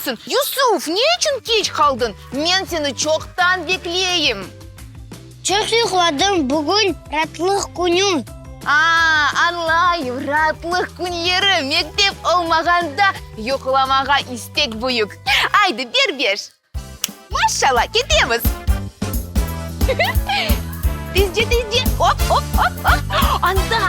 ketesiñ? Yusuf, ne içün keç qaldıñ? Men seni çoqtan bekleyim. Çoq yuqladım, bugün raatlıq künü. A, añlayım, raatlıq künleri, mektep olmağanda yuqlamağa istek büyük. Aydı, ber beş. Maşşalla, ketemiz! Tezce, tezce, op, op, op, op, anda!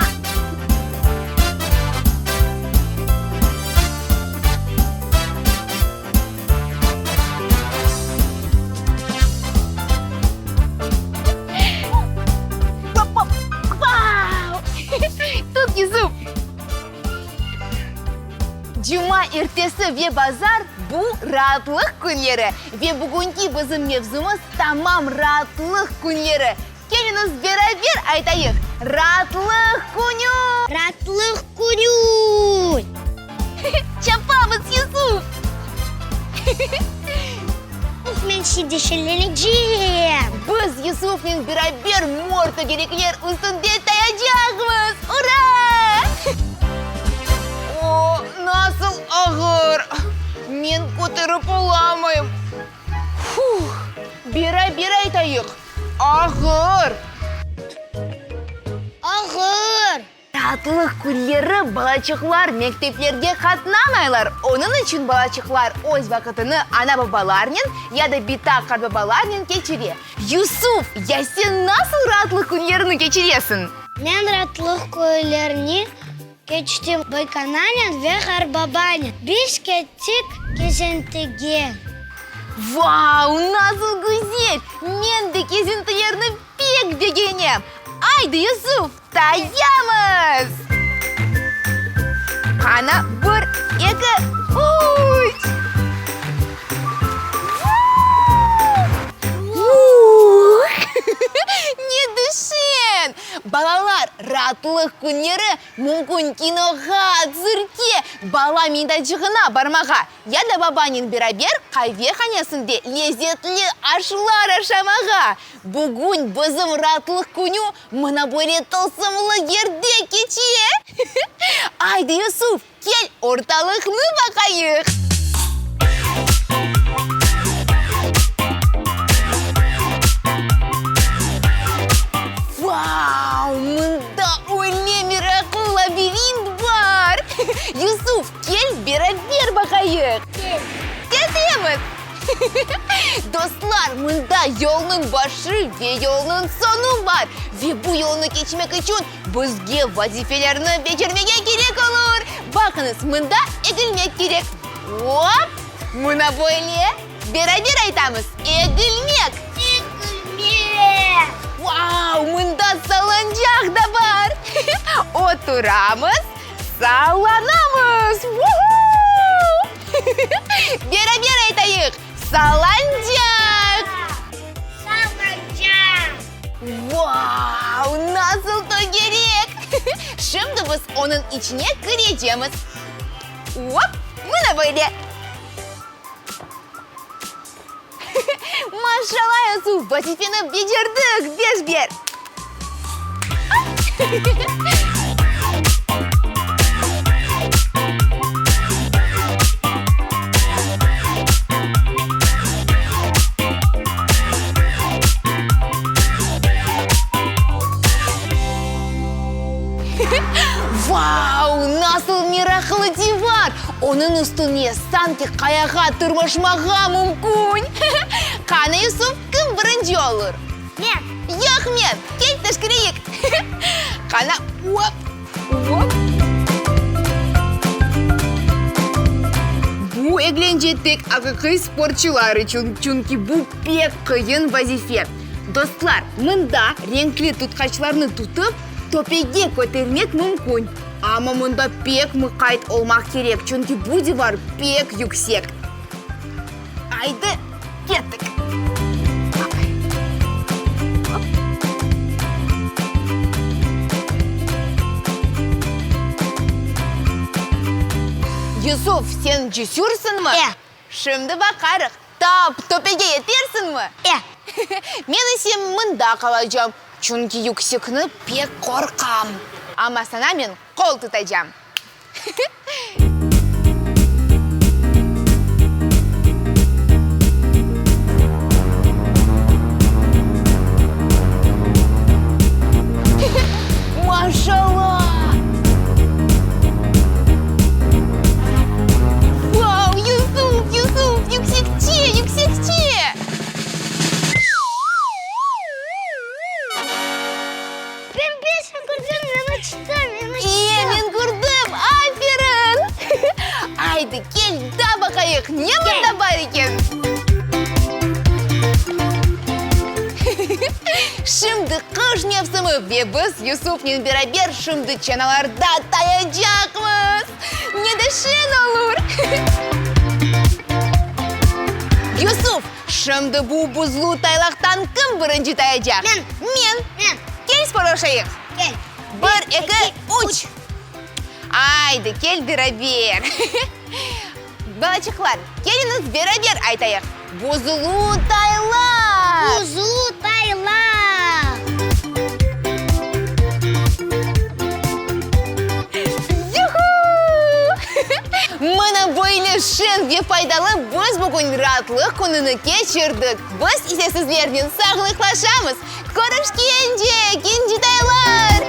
Hop, hop, vau! Tut, Yusuf! Cuma ertesi ve bazar, bu raatlıq künleri. Ve bugünki bizim mevzumız tamam raatlıq künleri. Keliñiz beraber aytayıq, Raatlıq künü! Raatlıq künü! Çapamız, Yusuf! Uf, men şimdi şellenecem! Biz Yusufnen beraber mor tögerekler üstünde tayacaqmız! Ura! O, nasıl ağır! Men köterip olamayım. Fuh! Beraber aytayıq, Ağır! Ağır! Raatlıq künleri balaçıqlar mekteplerge qatnamaylar. Onıñ içün balaçıqlar öz vaqıtını ana-babalarnen ya da bita-qartbabalarnen keçire. Yusuf, ya sen nasıl raatlıq künlerini keçiresiñ? Men raatlıq künlerini keçtim büyükananen ve qartbabanen. Biz kettik kezintige. Vau, nasıl güzel! Men de kezintilerni pek begenem. Aydı, Yusuf, tayamız! Qana, bir, eki, üç! Vuh! Ne duşen! Balalar, raatlıq künleri mümkün kinoğa, tsirkke, bala meydançığına barmağa ya da babanen beraber qavehanesinde lezetli aşlar aşamağa. Bugün bizim raatlıq künü mına böyle tılsımlı yerde keçe! Aydı, Yusuf, kel, ortalıqnı baqayıq! Vau, mında öyle meraqlı labirint bar! Yusuf, kel, beraber baqayıq! Kel! Ketemiz! Dostlar, mında yolnıñ başı ve yolnıñ soñu bar. Ve bu yolnı keçmek içün bizge vazifelerni becermege kerek olur. Baqıñız, mında egilmek kerek. Op! Mına böyle. Beraber aytamız, egilmek! Egilmek! Vau, mında salıncaq da bar! Oturamız, sallanamız! Vuhu! Beraber aytayıq, Salancaq! Salancaq! Vau, nasıl tögerek! Şimdi biz onıñ içine kirecemiz. Op, mına böyle! Maşallah, Yusuf, vazifeni becerdik, beş ber! Vau, nasıl meraqlı divar! Onıñ üstüne sanki qayağa tırmaşmağa mümkün! Qani, Yusuf, kim birinci olur? Men! Yoq, men! Kel, teşkereyik! Qana, op, op! Bu eglence tek aqiqiy sportçular içün, çünki bu pek qıyın vazife. Dostlar, mında renkli tutqaçlarnı tutıp, töpege kötermek mümkün. Amma mında pek mıqayt olmaq kerek, çünki bu divar pek yüksek. Aydı, kettik! Yusuf, sen cesürsıñmı? E. Şimdi baqarıq, tap töpege yetersiñmi? E. Men ise mında qalacam, çünki yüksekni pek qorqam. Amma saña men qol tutacam. baqayıq, ne mında bar eken? Şimdi qış mevsimi ve biz Yusufnen beraber şimdi çanalarda tayacaqmız. Ne de şeñ olur! Yusuf, şimdi bu buzlu taylaqtan kim birinci tayacaq? Men. Men. Men. Kel sporlaşayıq. Kel. Bir, eki, üç. Aydı, kel beraber. Balaçıqlar, keliñiz beraber aytayıq. Buzlu taylaq! Buzlu taylaq! Yuhu! Mına böyle şeñ ve faydalı biz bugün raatlıq kününi keçirdik. Biz ise sizlernen sağlıqlaşamız. Körüşkence, kincitaylar!